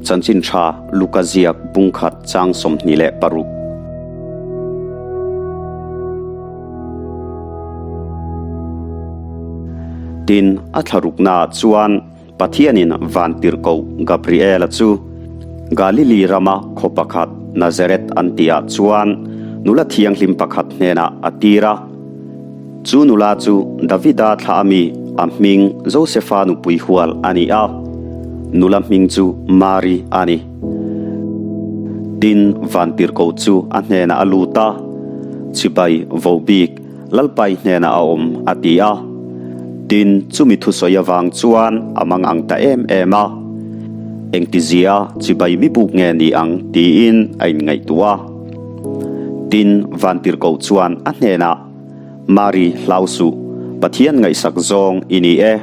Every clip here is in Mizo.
Chanchin Tha Luka ziak bung khat chang 26. Tin, a thlaruknaah chuan Pathianin Vantirhkoh Gabriela chu Galili rama khaw pakhat Nazareth an tihah chuan nula thianghlim pakhat hnenah a tir a. Chu nula chu Davida thlah ami a hming Josefa nupui hual a ni a, nula hming chu Mari a ni. Tin, Vantirhkoh chu a hnenah a lut a, Chibai vohbik Lalpai hnenah a awm a ti a. Tin, chumi thusawi avang chuan a mang ang ta em em a. Engtizia chibai mi buk nge ni ang tiin a inngaihtuah a. Tin, Vantirhkoh chuan a hnenah, Mari, hlau suh, Pathian ngaihsak zawng i ni e.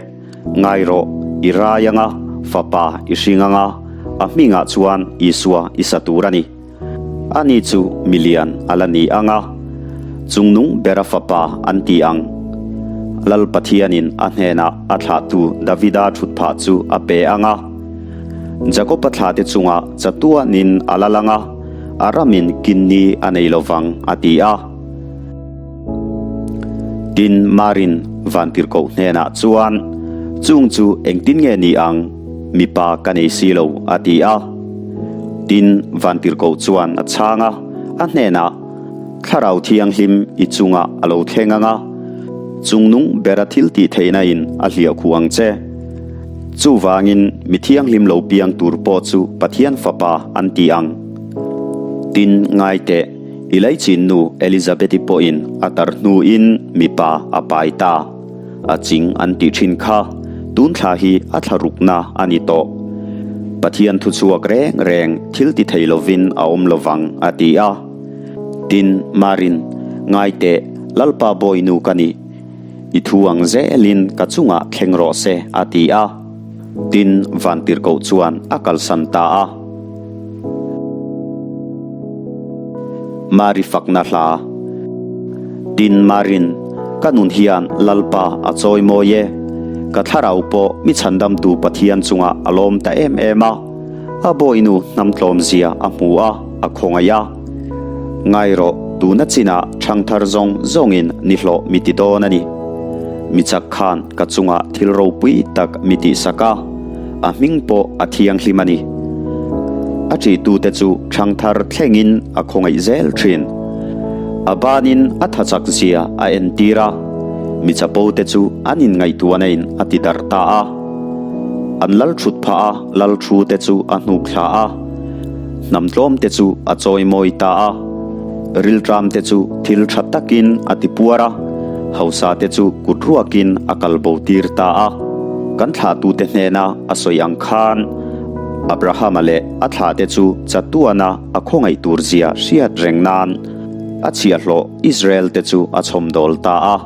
Ngai rawh, i rai anga, fapa i hring anga, a hmingah chuan Isua i sa tur a ni. Ani chu milian a la ni ang a, chungnung bera fapa an ti ang. Lal Pathianin a hnenah a thlahtu Davida thutphah chu a pe ang a, Jakoba thlahte chungah chatuanin a lal ang a, a ramin kinni a nei lo vang, a ti a. Tin, Marin Vantirhkoh hnenah chuan, Chung chu engtin nge ni ang? Mipa ka nei si lo, a ti a. Tin, Vantirhkoh chuan a chhang a, a hnenah, Thlarau Thianghlim i chungah a lo thleng ang a, chungnung bera thil tih theihna in a hliah khuh ang che. Chuvangin mi thianghlim lo piang tur pawh chu Pathian Fapa an ti ang. Tin, ngai teh, i laichin nu Elizabeth-i pawhin a tar hnuin mipa a pai ta. A ching an tih thin kha tun thla hi a thla rukna a ni tawh. Pathian thuchhuak reng reng thil ti thei lovin a awm lovang a ti a. Tin, Marin, ngai teh, Lalpa Bawinu ka ni. I thu ang zelin ka chungah thleng rawh se a ti a. Tin, Vantirhkoh chuan a kalsan ta a. Mari fakna hla. Tin Marin, Ka nun hian Lalpa a chawi mawi e. Ka thlarau pawh mi chhandamtu Pathian chungah a lawm ta em em a. A bawinu hnam tlawmzia a hmu a, a khawngaih a. Ngai rawh, tuna chinah thangthar zawng zawngin ni hlawh mi ti dawn a ni. Mi chak khan ka chungah thil ropui tak mi tihsak a. A hming pawh a thianghlim a ni. A ṭihtute chu ṭhangthar thlengin a khawngaih zel ṭhin. A banin a thachak zia a entir a, mi chapote chu an inngaihtuahna in a ti darh ta a. An lal ṭhut phah a, lal ṭhute chu a hnuk thla a, hnam tlawmte chu a chawimawi ta a, rilṭamte chu thil ṭha takin a ti puar a, hausate chu kut ruakin a kal bo tir ta a. Kan thlahtute hnena a sawi ang khan Abrahama leh a thlahte chu chatuana a khawngaih tur zia hriat reng nan a chhiahhlawh Israel te chu a chhawmdawl ta a.